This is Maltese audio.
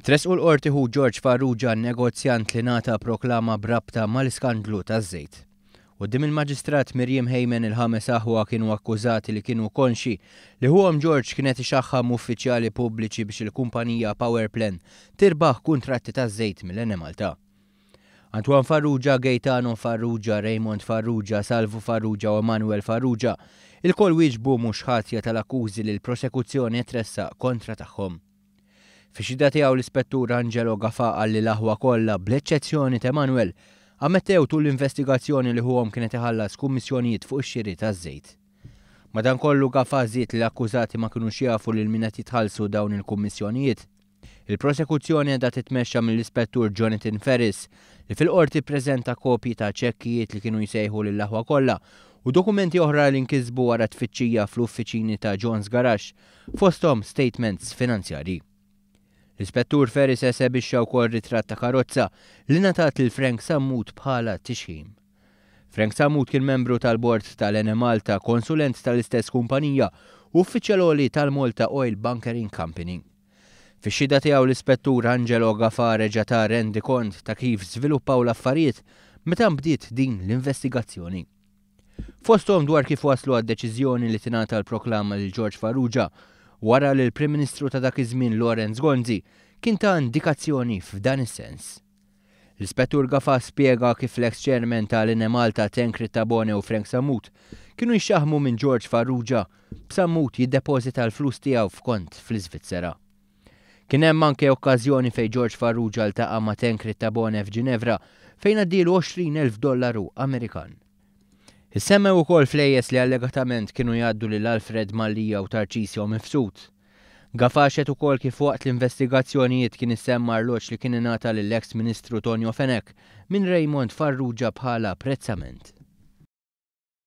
Tressqu l-Qorti ħu George Farrugia, negozjant li ngħata proklama b'rabta mal-iskandlu taż-żejt. Quddiem il-Maġistrat Miriam Hayman il-ħames aħwa kienu akkużati li kienu konxji li ħuhom George kien qed ixaħħam uffiċjali pubbliċi biex il-kumpanija Powerplan tirbaħ kuntratti taż-żejt mill-Enemalta. Antoine Farrugia, Gaetano Farrugia, Raymond Farrugia, Salvu Farrugia u Emanuel Farrugia ilkoll wieġbu mhux ħatja tal-akkużi li l-prosekuzzjoni qed tressaq kontra tagħhom. Fix-xhieda tiegħu l-Ispettur Angelo Gafà qal li l-aħwa kollha, bl-eċċezzjoni t'Emanuel, ammettew tul l-investigazzjoni li ħuhom kien qed iħallas kummissjonijiet fuq ix-xiri taż-żejt. Madankollu Gafà żied li l-akkużati ma kinux jafu lil min qed jitħallsu dawn il-kummissjonijiet. Il-prosekuzzjoni qiegħda titmexxa mill-Ispettur Jonathan Ferris li fil-Qorti ppreżenta kopji ta' ċekkijiet li kienu jsejħu lill-aħwa kollha u dokumenti oħra li nkisbu wara tfittxija fl-uffiċini ta' John's Garage fosthom statements finanzjarji. L-Ispettur Ferris esebixxa wkoll ritratt ta' karozza li ngħatat lil Frank Sammut bħala tixħim. Frank Sammut kien membru tal-bord tal-Enemalta, konsulent tal-istess kumpanija u uffiċjal għoli tal-Malta Oil Bunkering Company. Fix-xhieda tiegħu l-Ispettur Angelo Gafà reġa' ta rendikont ta' kif żviluppaw l-affarijiet meta nbdiet din l-investigazzjoni. Fosthom dwar kif waslu għad-deċiżjoni li tingħata l-proklama lil George Farrugia wara li l-Prim Ministru ta' dak iż-żmien Lawrence Gonzi kien ta indikazzjoni f'dan is-sens. L-Ispettur Gafà spjega kif l-eks Chairman ta' l-Enemalta Tancred Tabone u Frank Sammut kienu jxaħħmu minn George Farrugia b'Sammut jiddepożita l-flus tiegħu f'kont fl-Iżvizzera. Kien hemm anke okkażjoni fejn George Farrugia ltaqa' ma' Tancred Tabone f'Ġinevra fejn għaddielu 20,000 dollaru Amerikan. Issemmew ukoll flejjes li allegatament kienu jgħaddu lil Alfred Mallia u Tarcisio Mifsud. Gafà xehed ukoll kif waqt l-investigazzjonijiet kien issemma arloġġ li kien ingħata lill-eks Ministru Tonio Fenech minn Raymond Farrugia bħala apprezzament.